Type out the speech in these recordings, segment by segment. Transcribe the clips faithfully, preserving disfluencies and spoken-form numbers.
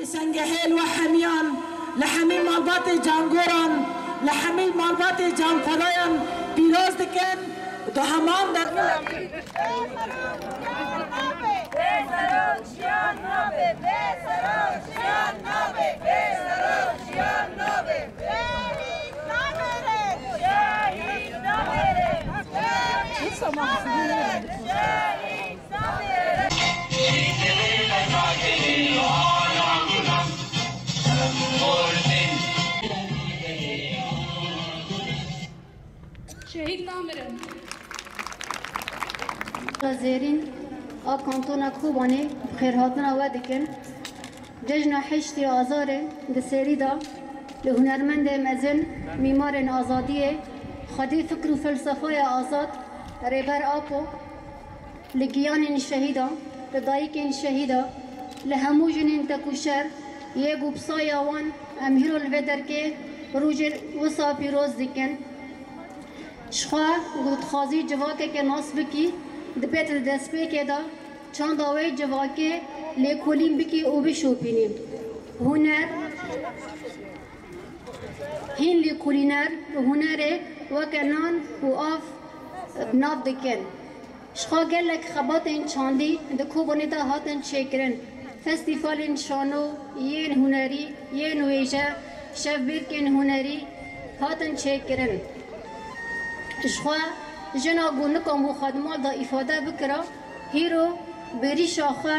Sengehê li we hemiyan, li hemî malbatê cangoran, li hemî malbatê canfedayan pîroz dikin. Di heman dermilan Şehîd namirin. Zêrîn a Kantona Kobanê bi xêrhatina we dikin. Cejna heştê Azarê di serî de li hunermendê mezin, mîmarên azadiyê, xwedî fikr û felsefeya azad, Rêber Apo, li giyanên şehîdan, li dayikên şehîda, li hemû jinên tekûşer yê ku bi saya wan em hîro li vê derkê rojê wisa pîroz dikin. Ji xwe ku dixwazî civakeke nas bikî, dibêt di destpêkê de çanda wê civakê lêkolîn bikî û bişopînî. Huner, hîn lêkolîner bi hunerê weke nan û av bi nav dikin. Ji xwe gelek xebatên çandî di Kobanê de hatin çêkirin. Festîvalên şano, yên hunerî, yên wêje, şevbêrkên hunerî hatin çêkirin. Ji xwe jina ku nikabû xwe di mal de îfade bikira, hîro bi rîşa xwe,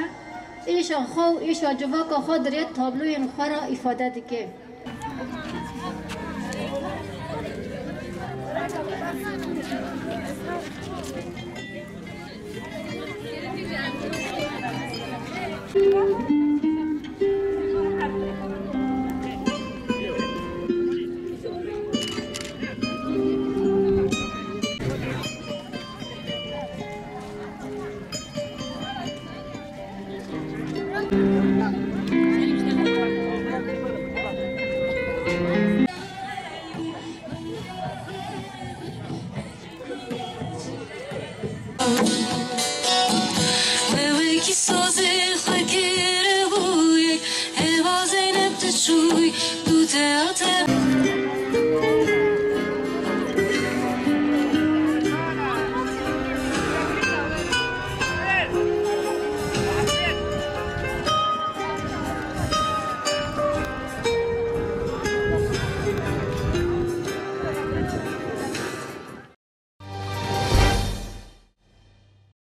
êşa xwe û êşa civaka xwe di rê tabloyên xwe re îfade dike. Wê wekî sazê xwe kiribû yek, hêva Zeynep diçûy, tu te ya te